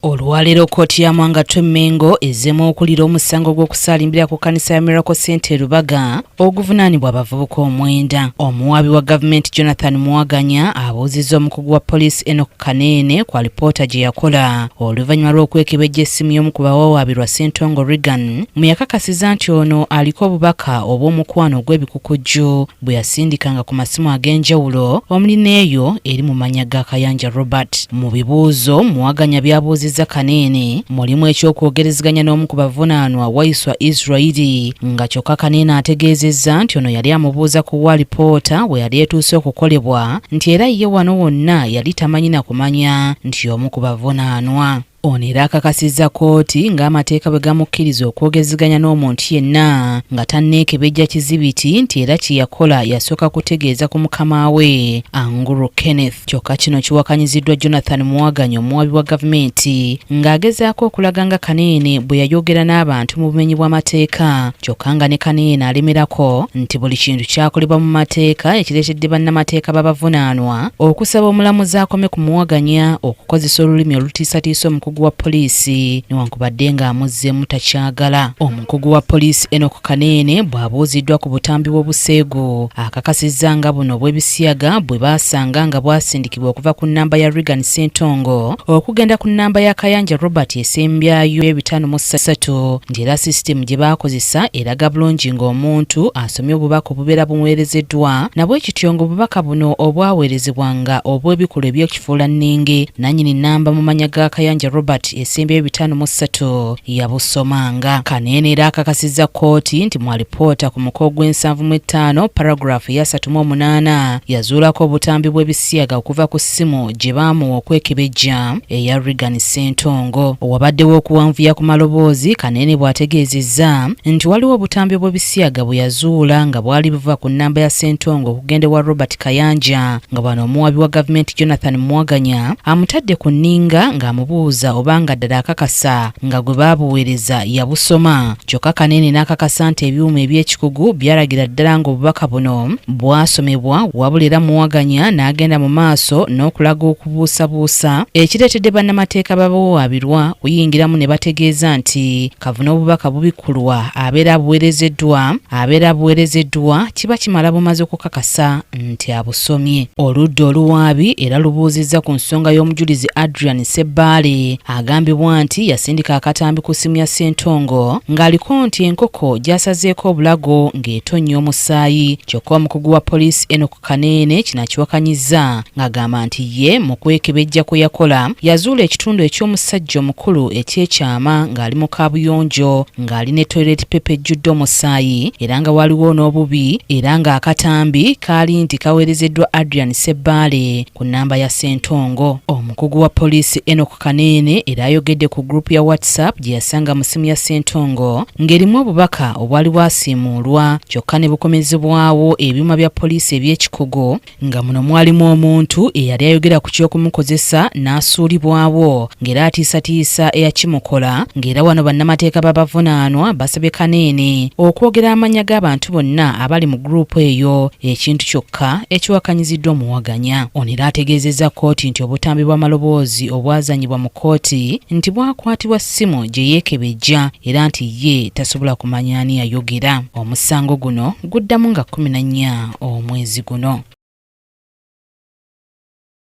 Olwaleero kkooti ya Mwanga II Mmengo ezzeemu okuwulira omusango gw'okusaalimbira ku kkanisa ya Miracle Centre e Lubaga oguvunaanibwa abavubuka omwenda. Omuwaabi wa gavumenti Jonathan Muwaganya abuuzizza omukugu wa poliisi Enock Kaneene ku alipoota gye yakola oluvannyuma lw'okwekebejja essimu y'omu ku bawawaabirwa Ssentongo Reagan mwe yakakasiza nti ono aliko obubaka obw'omukwano ogw'ebikukujju bwe yasindikanga ku masimu ag'enjawulo omuli n'eyo eri mu mannya ga Kayanja Robert. Mu bibuuzo Muwaganya by'abuuzizza Kaneene mulimu eky'okwogerezeganya n'omu ku bavunaanwa Waiswa Israeli nga kyokka Kaneene ategeezezza nti ono yali amubuuza ku wa alipoota we yali etuuse okukolebwa nti era ye wano wonna yali tamanyi na kumanya nti y'omu ku bavunaanwa. Ono era akakasizza kkooti ng'amateeka bwe gamukkiriza okwogezeganya n'omuntu yenna nga tanneekebejja kizibiti nti era kye yakola yasooka kutegeeza ku mukama we Anguru Kenneth. Kyokka kino kiwakanyiziddwa Jonathan Muwaganya omuwaabi wa gavumenti ng'agezaako okulaga nga Kaneene bwe yayogera n'abantu mu bumenyi bw'amateeka kyokka nga ne Kaneene alemerako nti buli kintu kyakolebwa mu mateeka ekireetedde bannamateeka b'abavunaanwa okusaba omulamuzi akome ku Muwaganya okukozesa olulimi olutiisatiisa omukugu wa poliisi newankubadde ng'amuzzeemu takyagala. Omukugu wa poliisi Enock Kaneene bw'abuuziddwa ku butambi bw'obuseegu akakasizza nga buno obw'ebisiyaga bwe baasanga nga bwasindikibwa okuva ku nnamba ya Reagan Ssentongo okugenda ku nnamba ya Kayanja Robert esembyayo 53 nti era sisitemu gye baakozesa eraga bulungi ng'omuntu asomye obubaka obubeera bumuweerezeddwa nabwekityo ng'obubaka buno obwaweerezebwa nga obw'ebikolwa eby'ekifuulannenge nannyini nnamba mu mannya ga Kayanja Robert esembyayo 53 yabusomanga. Kaneene era akakasizza kkooti nti mu alipoota ku muko gw'ensanvu mu ttaano paragraph eya 38 yazuulako obutambi bw'ebisiyaga okuva ku ssimu gye baamuwa okwekebejja eya Reagan Ssentongo. Wabaddewo okuwanvuya ku maloboozi Kaneene bw'ategeezezza nti waliwo obutambi bw'ebisiyaga bwe yazuula nga bwali buva ku nnamba ya Ssentongo okugenda ewa Robert Kayanja nga bwano omuwabi wa gavumenti Jonathan Muwaganya amutadde ku nninga ng'amubuuza obanga ddala akakasa nga gwe baabuweereza yabusoma kyokka Kaneene n'akakasa nti ebyuma eby'ekikugu byalagira ddala ng'obubaka buno bwasomebwa wabula era Muwaganya n'agenda mu maaso n'okulaga okubuusabuusa ekireetedde bannamateeka b'abawawaabirwa kuyingiramu ne bategeeza nti kavuna obubaka bubikkulwa abeera abuweerezeddwa abeera abuweerezeddwa kiba kimala bumaze okukakasa nti abusomye. Oludda oluwaabi era lubuuzizza ku nsonga y'omujulizi Adrian Ssebbaale agambibwa nti yasindika akatambi ku ssimu ya Ssentongo ng'aliko nti enkoko gy'asazeeko obulago ng'etonnya omusaayi kyokka omukugu wa poliisi Enock Kaneene kino akiwakanyizza ng'agamba nti ye mu kwekebejja kwe yakola yazuula ekitundu eky'omusajja omukulu eky'ekyama ng'ali mu kaabuyonjo ng'ali ne toilet paper ejjudde omusaayi era nga waliwo n'obubi era ng'akatambi kaali nti kaweerezeddwa Adrian Ssebbaale ku nnamba ya Ssentongo. Omukugu wa poliisi Enock Kaneene era ayogedde ku group ya WhatsApp gye yasanga mu ssimu ya Ssentongo ng'erimu obubaka obwali bwasiimuulwa kyokka ne bukomezebwawo ebyuma bya poliisi eby'ekikugu nga muno mwalimu omuntu eyali ayogera ku ky'okumukozesa n'asuulibwawo ng'era atiisatiisa eyakimukola ng'era wano bannamateeka b'abavunaanwa basabye Kaneene okwogera amannya g'abantu bonna abali mu gurupu eyo ekintu kyokka ekiwakanyiziddwa Omuwaganya. Ono era ategeezezza kkooti nti obutambi bw'amaloboozi obwazannyibwa mu kkooti nti bwakwatibwa ssimu gye yeekebejja era nti ye tasobola kumanya ani yayogera. Omusango guno guddamu nga 14 omwezi guno.